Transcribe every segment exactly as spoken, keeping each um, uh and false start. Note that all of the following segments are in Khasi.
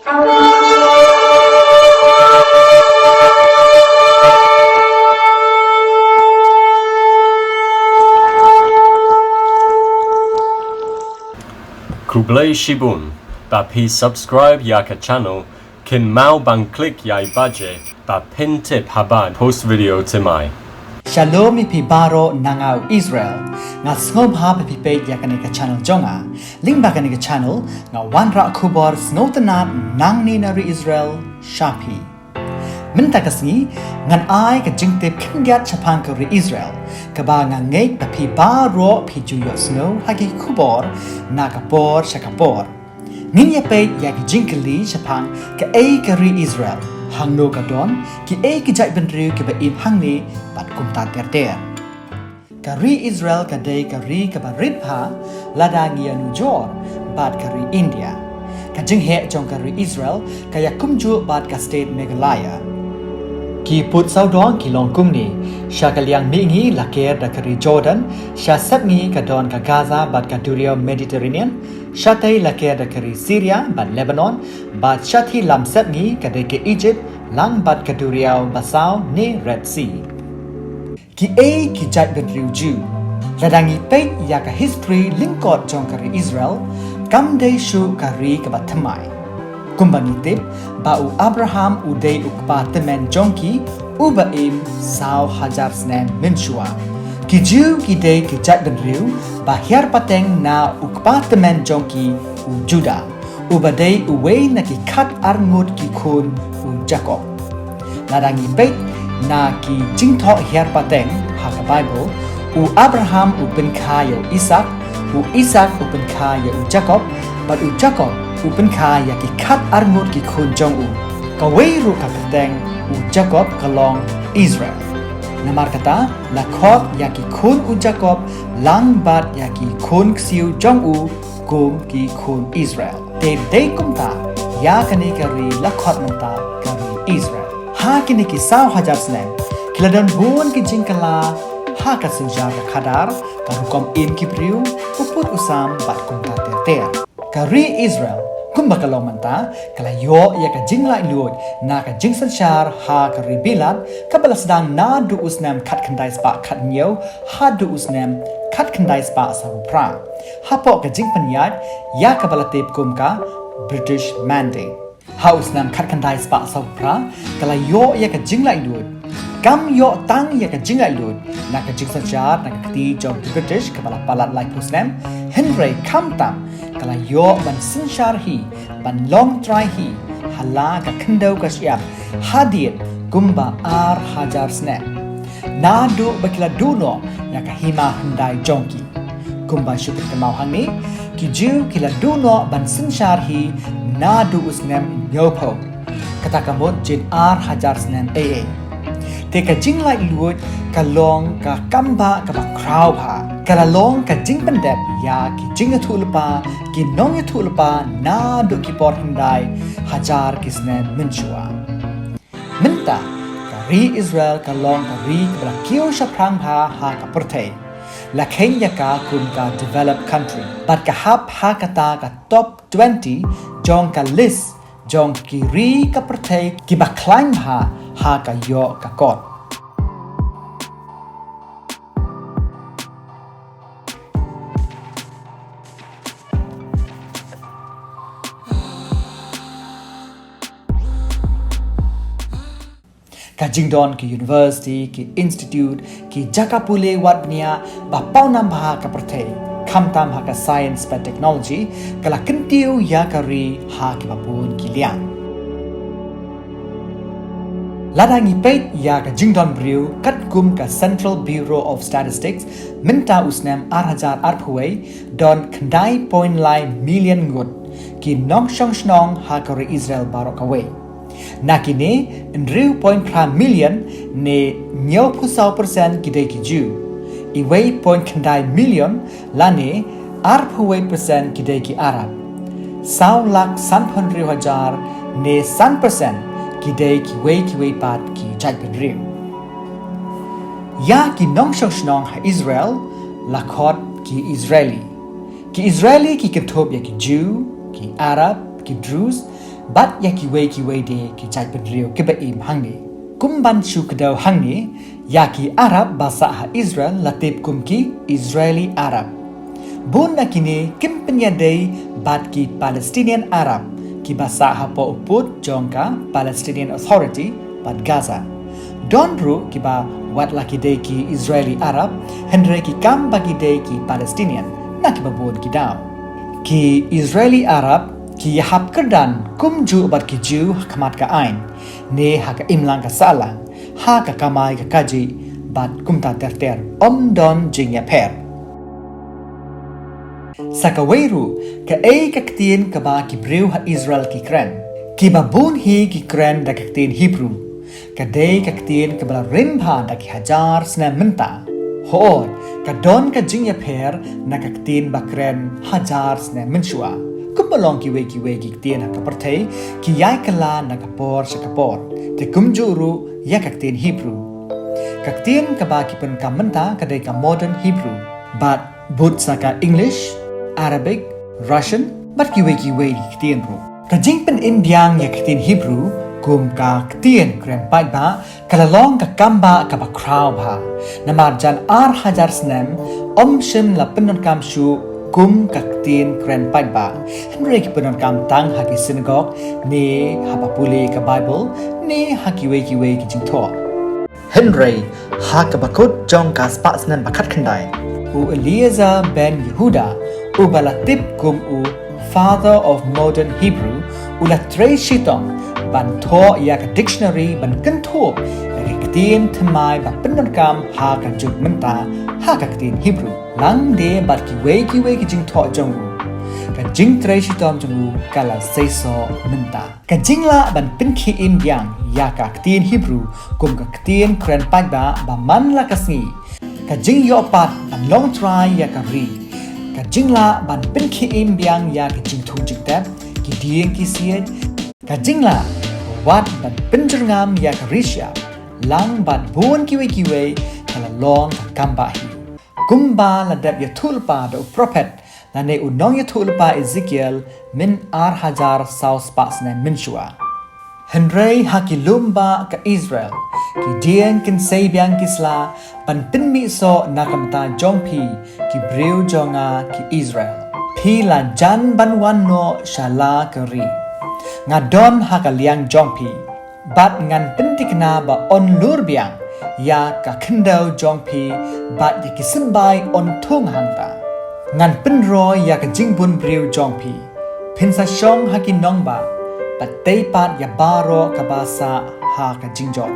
Khublei shibun ba phi subscribe ïa ka channel, kynmaw ban click ïa i baje ba pyntip haba ngi post video thymmai. Shalom ïa phi baroh na nga u Israel. Nga sngewbha ba phi peit ïa kane ka channel jong nga. Lyngba kane ka channel nga wanrah khubor sngewtynnat nangne na ri Israel sha phi. Mynta ka sngi ngan ai ka jingtip khyndiat shaphang ka ri Israel, kaba nga ngeit ba phi baroh phi ju ïohsngew ha ki khubor na ka por sha ka por. Ngin ïa peit ïa ki jingkylli shaphang kaei ka ri Israel, hangno ka don, kiei ki jaitbynriew kiba im hangne, bad kumta ter ter. Ka ri Israel ka dei ka ri kaba rit bha lada ngi ïanujor bad ka ri India. Ka jingheh jong ka ri Israel ka ïakumjuh bad ka state Meghalaya. Ki pud sawdong ki long kumne: sha ka liang mihngi la ker da ka ri Jordan, sha sepngi ka don ka Gaza bad ka duriaw Mediterranean, shatei la ker da ka ri Syria bad Lebanon, bad shathie lam sepngi ka dei ka Egypt lang bad ka duriaw basaw ne Red Sea. Kiei ki jaitbynriew Jiw? Lada ngi peit ïa ka history lyngkot jong ka ri Israel, kam dei shuh ka ri kaba thymmai. Kumba ngi tip ba u Abraham u dei u kpa tymmen jong ki, uba im saw hajar snem mynshuwa. Ki Jiw ki dei ki jaitbynriew ba hiar pateng na u kpa tymmen jong ki, u Judah, uba dei uwei na ki khat arngut ki khun u Jakob. Lada ngi peit na ki jingthoh hiar pateng ha ka Bible, u Abraham u pynkha ïa u Isak, u Isak u pynkha ïa u Jakob, bad u Jakob u pynkha ïa ki khat arngut ki khun jong u. Kawei ruh ka kyrteng u Jakob ka long Israel. Namar kata, la khot ïa ki khun u Jakob lang bad ïa ki khun ksiew jong u kum ki khun Israel. Te dei kumta, ïa kane ka ri la khot mynta ka ri Israel. Ha kine ki saw hajar snem, ki la don bun ki jingkylla ha ka synshar ka khadar, ka rukom im ki briew, u pud u sam bad kumta ter ter. Ka ri Israel, kumba ka long mynta, ka la ïoh ïa ka jinglaitluid na ka jingsynshar ha ka ri Bilat, kaba la sdang naduh u snem khatkhyndai spah khathynñiew haduh u snem khatkhyndai spah sawphra, hapoh ka jingpynïaid ïa kaba la tip kum ka British Mandate. Ha u snem khatkhyndai spah sawphra, ka la ïoh ïa ka jinglaitluid. Kam ïoh tang ïa ka jinglaitluid na ka jingsynshar na ka kti jong ki British kaba la palat laiphew snem, hynrei khamtam ka la ïoh ban synshar hi, ban long trai hi ha la ka khyndew ka shyiap, hadien kumba ar hajar snem, naduh ba ki la duh noh ïa ka hima hyndai jong ki. Kumba shu pynkynmaw hangne, ki Jiw ki la duh noh ban synshar hi naduh u snem hynñiewphew, kata ka mut jin ar hajar snem ei ei. Te ka jinglaitluid ka long ka kambah kaba khraw bha. Ka la long ka jingpyndep ïa ki jingïathuhlypa, ki nongïathuhlypa naduh ki por hyndai hajar ki snem mynshuwa. Mynta, ka ri Israel ka long ka ri kaba la kiew shaphrang bha ha ka pyrthei. La kheiñ ïa ka kum ka developed country bad ka hap ha kata ka top twenty jong ka list jong ki ri ka pyrthei kiba khlaiñ bha ha ka ïoh ka kot. Ka jingdon ki university, ki institute, ki jaka pule wad bniah ba pawnam bha ha ka pyrthei, khamtam ha ka science bad technology, ka la kyntiew ïa ka ri ha kiba bun ki liang. Lada ngi peit ïa ka jingdon briew katkum ka Central Bureau of Statistics, mynta u snem ar hajar arphew wei, don khyndai point lai million ngut ki nongshong shnong ha ka ri Israel baroh kawei. Na kine, hynriew point phra million ne hynñiewphew saw percent ki dei ki Jiw. Iwei point khyndai million lane arphew wei percent ki dei ki Arab. Saw lak sanphew hynriew hajar ne san percent ki dei kiwei kiwei pat ki jaitbynriew. Ïa ki nongshong shnong ha Israel la khot ki Israeli. Ki Israeli ki kynthup ïa ki Jiw, ki Arab, ki Druze, Bad ïa kiwei kiwei de ki jaitbynriew kiba im hangne. Kum ban shu kdew hangne, ïa ki Arab ba sah ha Israel la tip kum ki Israeli Arab. Bun na kine kim pynïadei bad ki Palestinian Arab, kiba sah hapoh u pud jong ka Palestinian Authority bad Gaza. Don ruh kiba wat la ki dei ki Israeli Arab, hynrei ki kam ba ki dei ki Palestinian, na kiba bun ki daw. Ki Israeli Arab ki ïahap kyrdan kumjuh bad ki Jiw ha khmat ka aiñ, ne ha ka imlang ka sahlang, ha ka kamai ka kajih, bad kumta ter ter, ym don jingïapher. Sa kawei ruh, kaei ka ktien kaba ki briew ha Israel ki kren? Kiba bun hi ki kren da ka ktien Hebrew. Ka dei ka ktien kaba la rim bha da ki hajar snem mynta. Hooid, ka don ka jingïapher na ka ktien ba kren hajar snem mynshuwa. Kumba long kiwei kiwei ki ktien ha ka pyrthei, ki ïai kylla na ka por sha ka por. Te kumjuh ruh ïa ka ktien Hebrew. Ka ktien kaba ki pyndonkam mynta ka dei ka modern Hebrew. Bad bud sa ka English, Arabic, Russian, bad kiwei kiwei ki ktien ruh. Ka jingpynim biang ïa ka ktien Hebrew kum ka ktien kren paidbah ka la long ka kambah kaba khraw bha. Namar jan ar hajar snem ym shym la pyndonkam shuh kum ka ktien kren paidbah. Hynrei ki pyndonkam tang ha ki synagog, ne haba pule ka Bible, ne ha kiwei kiwei ki jingthoh. Hynrei ha kaba kut jong ka spah snem ba khatkhyndai, u Eliezer ben Yehuda, uba la tip kum u Father of Modern Hebrew, u la trei shitom ban thoh ïa ka dictionary ban kynthup ïa ki ktien thymmai ba pyndonkam ha ka juk mynta ha ka ktien Hebrew. Lang de bad kiwei kiwei ki jingthoh jong u, ka jingtrei shitom jong u ka la seisoh mynta. Ka jinglah ban pynkhie im biang ïa ka ktien Hebrew kum ka ktien kren paidbah ba man la ka sngi. Ka jingïoh pat ban long trai ïa ka ri. Ka jinglah ban pynkhie im biang ïa ka jingthung jingtep, ki dieng ki siej. Ka jinglah wat ban pynjyrngam ïa ka ri shyiap. Lang bad bun kiwei kiwei ka la long ka kambah hi. Kumba la dep ïathuhlypa da u prophet lane u nongïathuhlypa Ezekiel myn ar hajar saw spah snem mynshuwa. Hynrei ha ki lum bah ka Israel, ki dieng kin sei biang ki sla ban pynmih soh na ka bynta jong phi, ki briew jong nga ki Israel. Phi la jan ban wan noh sha la ka ri. Nga don ha ka liang jong phi. Bad ngan pynthikna ba yn lur biang ïa ka khyndew jong phi, bad ïa ki symbai yn thung hangta. Ngan pynroi ïa ka jingbun briew jong phi. Phin sa shong ha ki nongbah, bad tei pat ïa baroh kaba sah ha ka jingjop.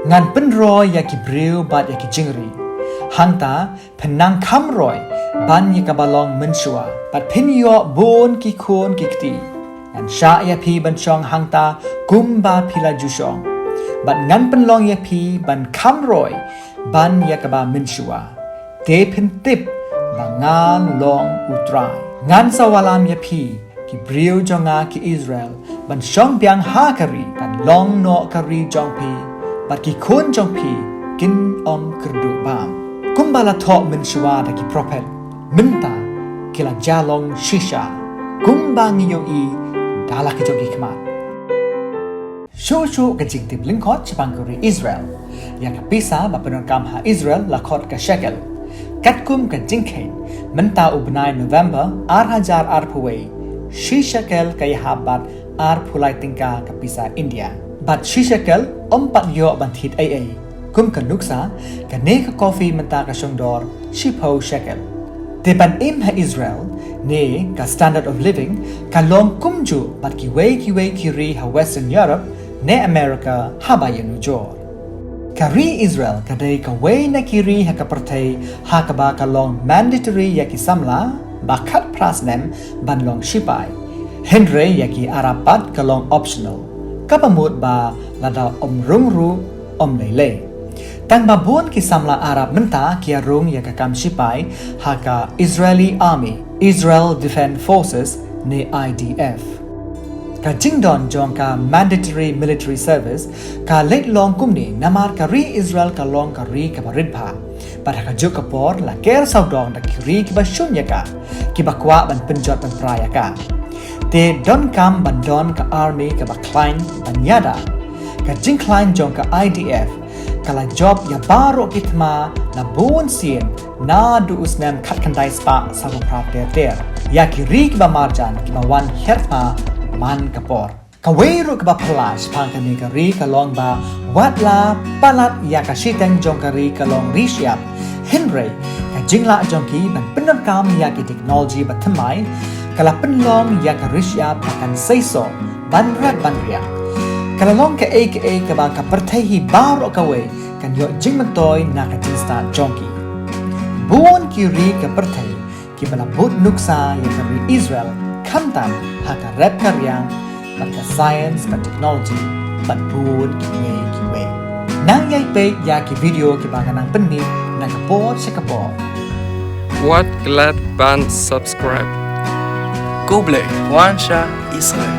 Ngan pynroi ïa ki briew bad ïa ki jingri. Hangta phin nang kham roi ban ïa kaba long mynshuwa, bad phin ïoh bun ki khun ki kti. Ngan shah ïa phi ban shong hangta kumba phi la ju shong, bad ngan pynlong ïa phi ban kham roi ban ïa kaba mynshuwa. Te phin tip ba nga long U Trai. Ngan sa wallam ïa phi, ki briew jong nga ki Israel, ban shong biang ha ka ri, kan long noh ka ri jong phi, bad ki khun jong phi kin ym kyrduh bam. Kumba la thoh mynshuwa da ki prophet, mynta ki la jia long shisha, kumba ngi ïohi da la ki jong ki khmat. Shuh shuh ka jingtip lyngkot shaphang ka ri Israel. Ïa ka pisa ba pyndonkam ha Israel la khot ka shekel. Katkum ka jingkheiñ, mynta u bnai November ar hajar arphew wei, shi shekel ka ïahap bad arphew lai tyngka ka pisa India. Bad shi shekel ym pat ïoh ban thied ei ei. Kum ka nuksa, kane ka kofi mynta ka shong dor shiphew shekel. Te ban im ha Israel, ne ka standard of living, ka long kumjuh bad kiwei kiwei ki ri ha Western Europe, ne America haba ïanujor. Ka ri Israel ka dei kawei na ki ri ha ka pyrthei ha kaba ka long mandatory ïa ki samla ba khatphra snem ban long shipai. Hynrei ïa ki Arab pat ka long optional. Kaba mut ba lada ym rung ruh ym lei lei. Tang ba bun ki samla Arab mynta ki ïa rung ïa ka kam shipai ha ka Israeli Army, Israel Defense Forces ne I D F. Ka jingdon jong ka mandatory military service ka leit long kumne namar ka ri Israel ka long ka ri kaba rit bha. Bad ha kajuh ka por la ker sawdong da ki ri kiba shun ïa ka, kiba kwah ban pynjot ban pra ïa ka. Te donkam ban don ka army kaba khlaiñ ban ïada. Ka jingkhlaiñ jong ka I D F ka la jop ïa baroh ki thma na bun sien, naduh u snem khatkhyndai spah sawphew phra ter ter, ïa ki ri kiba marjan kiba wan hiar thma man ka por. Kawei ruh kaba phylla shaphang kane ka ri ka long ba wat la palat ïa ka shiteng jong ka ri ka long ri shyiap, hynrei ka jinglah jong ki ban pyndonkam ïa ki technology ba thymmai ka la pynlong ïa ka ri shyiap ba kan seisoh ban rep ban riang. Ka la long kaei kaei kaba ka pyrthei hi baroh kawei kan ïoh jingmyntoi na ka jingstad jong ki. Bun ki ri ka pyrthei kiba la bud nuksa ïa ka ri Israel, khamtam ha ka rep ka riang bad ka science bad technology bad bun kiwei kiwei. Nang ïai peit ïa ki video kiba nga nang pynmih na ka por sha ka por. Wat klet ban subscribe. Khublei wan sha Israel.